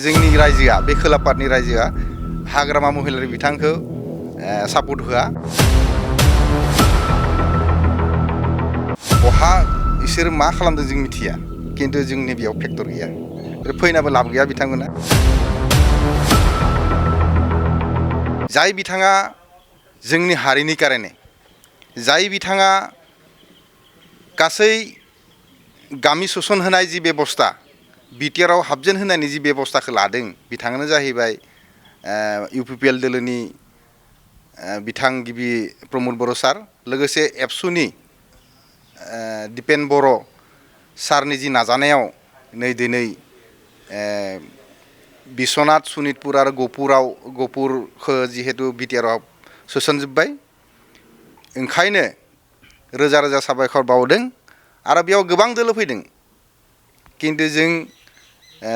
जोंनि रायजोआ बे खोलापारनि रायजोआ हाग्रामा महिलारि बिथांखौ सापर्ट होआ। बहा इसोर मा खालामदों जों मिथिया, किन्तु जोंनि बेयाव फेक्टर गैया, फैनाबो लाब गैया बिथांमोना। जाय बिथाङा जोंनि हारिनि कारणे, जाय बिथाङा गासै गामि सोसन होनाय जि बेबस्था, बिटिआरआव हाबजेन होनायनि जि बेबस्थाखौ लादों, बिथाङानो जाहैबाय इउपिपिएल दोलोनि बिथां गिबि प्रमद बर' सार, लोगोसे एबसुनि दिपेन बर' सारनि जि नाजानायाव नै दिनै बिश्वनाथ सनितपुर आरो गहपुरखौ जिहेतु बिटिआरआव सोसनजोब्बाय, ओंखायनो रोजा रोजा साबायखर बावदों। आरो बेयाव गोबां दोलो फैदों, किन्तु जों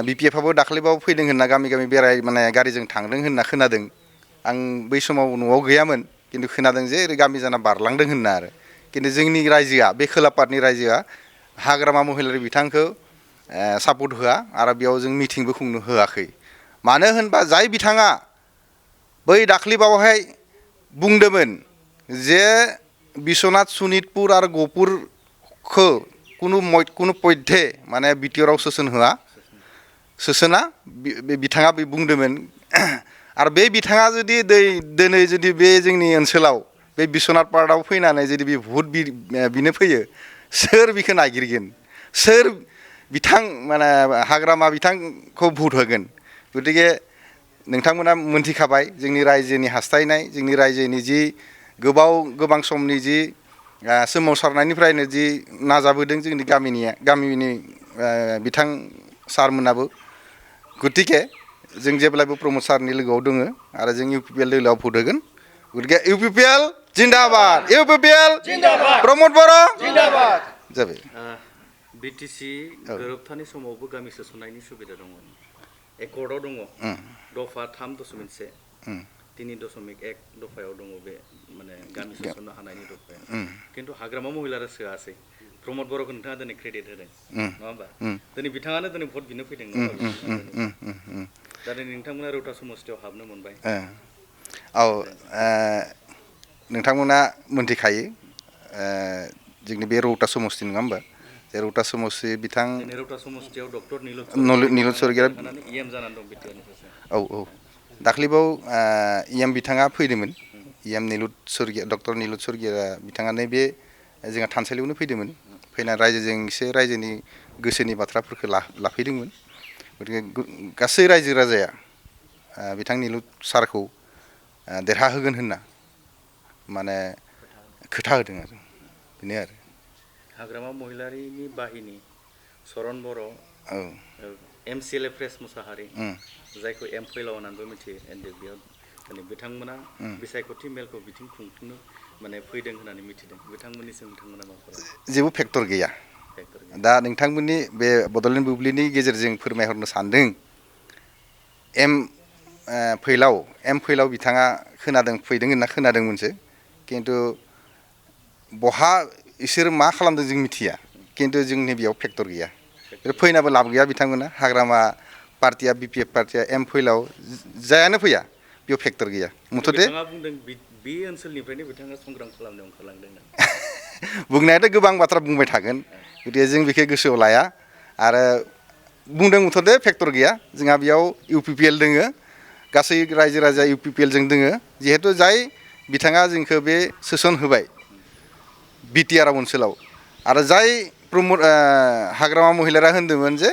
बिपिएफआबो दाख्लैबाव फैदों होनना गामि गामि बेराय गारिजों थांदों होनना खोनादों। आं बै समाव न'आव गैयामोन, किन्तु खोनादों जे ओरै गामि जाना बारलांदों होनना आरो। किन्तु जोंनि रायजोआ बे खोलापारनि रायजोआ हाग्रामा महिलारि बिथांखौ सापर्ट होआ आरो बेयाव जों मिटिंबो खुंनो होआखै। मानो होनबा जाय बिथाङा बै दाख्लैबावहाय बुंदोंमोन जे बिश्वनाथ सनितपुर आरो गहपुरखौ कुनु पयधे बिटिआरआव सोसना बिथाङा बुंदोंमोन। आरो बे बिथाङा जुदि दिनै जुदि बे जोंनि ओनसोलाव बे बिश्वनाथ पार्कआव फैनानै जुदि बे भट बिनो फैयो, सोर बिखौ नागिरगोन, सोर बिथां हाग्रामा बिथांखौ भट होगोन? गतिके नोंथांमोना मोनथिखाबाय जोंनि रायजोनि हास्थायनाय, जोंनि रायजोनि जि गोबां समनि जि सोमावसारनायनिफ्रायनो जि नाजाबोदों जोंनि गामिनि बिथां सारमोनाबो। गतिके जों जेब्लायबो प्रमद सारनि लोगोआव दङ आरो जों इउपिपिएल दोलोआव भट होगोन। गतिके इउपिपिएल जिन्दाबाद, इउपिपिएल जिन्दाबाद, प्रमद बर' जिन्दाबाद जाबाय। बिटिसि गोरोबथानि समावबो गामि सोसननायनि सुबिदा दङ, एकर्डआव दङ, दफा 3.1, 3.1 दफायाव दङ बे गामि सोसननो हानायनि दफाया। किन्तु हाग्रामा महिलारा सोआसै। प्रमद बर'खौ नोंथाङा दिनै क्रेडिट होदों, नङा होमबा? दिनै बिथाङानो दिनै भट बिनो फैदों, नङा होमबा? दा दिनै नोंथांमोना रौता समस्तियाव हाबनो मोनबाय। औ, नोंथांमोना मोनथिखायो जोंनि बे रौता समस्ति, नङा होमबा? जे रौता समस्ति बिथां रौता समस्तियाव डक्टर निलुत सरगियारि इएम जानानै दं बिटिआरनि सासे। औ, दाख्लैबाव इएम बिथाङा फैदोंमोन। इएम डक्टर निलुत सरगियारा बिथाङानो बे जोंहा थानसालियावनो फैदोंमोन, फैना रायजोजों एसे रायजोनि गोसोनि बाथ्राफोरखौ लाफैदोंमोन। गतिके गासै रायजो राजाया बिथां निलुत सारखौ देरहाहोगोन होनना खोथा होदों आरो बेनो आरो। हाग्रामा महिलारिनि बाहिनी चरन बर', एमसिएलए प्रेस मुसाहारि, जायखौ एम फैलाव होननानैबो मिथियो, एनडिएफबिआव दिनै बिथांमोना बिसायख'थि मेलखौ बिथिं खुंफुंनो फैदों होननानै मिथिदों। बिथांमोननिसिम नोंथांमोना मा खालामो? जेबो फेक्टर गैया। दा नोंथांमोननि बे बड'लेण्ड बुब्लिनि गेजेरजों फोरमायहरनो सानदों, एम फैलाव बिथाङा फैदों होनना खोनादोंमोनसो, किन्तु बहा इसोर मा खालामदों जों मिथिया, किन्तु जोंनि बेयाव फेक्टर गैया, फैनाबो लाब गैया बिथांमोना। हाग्रामा पार्टिया बिपिएफ पार्टिया एम फैलाव जायानो फैया, बेयाव फेक्टर गैया। मुथते बिथाङा बुंदों बे ओनसोलनिफ्रायनो बिथाङा संग्राम खालामनो ओंखारलांदों होनना। बुंनायाथ' गोबां बाथ्रा बुंबाय थागोन, गतिके जों बेखौ गोसोआव लाया आरो बुंदों मुथते फेक्टर गैया। जोंहा बेयाव इउपिपिएल दोङो, गासै रायजो राजा इउपिपिएलजों दोङो। जिहेतु जाय बिथाङा जोंखौ बे सोसन होबाय बिटिआर ओनसोलाव, आरो जाय हाग्रामा महिलारा होनदोंमोन जे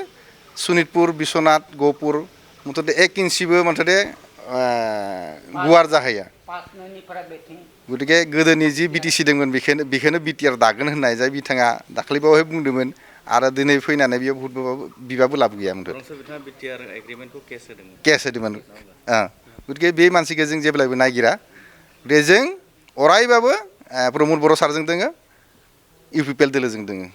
सनितपुर, बिश्वनाथ, गहपुर मुथते 1 इन्सिबो गुवार जाहैया। गतिके गोदोनि जि बिटिसि दंमोन बेखौनो बिटिआर दागोन होननाय जाय बिथाङा दाख्लैबावहाय बुंदोंमोन, आरो दिनै फैनानै बेयाव भट बिबाबो लाब गैया। बिथाङा बिटिआर एग्रिमेन्टखौ केस होदोंमोन। गतिके बे मानसिखौ जों जेब्लायबो नागिरा। गतिके जों अरायबाबो प्रमद बर' सारजों दोङो, इउपिपिएल दोलोजों दोङो।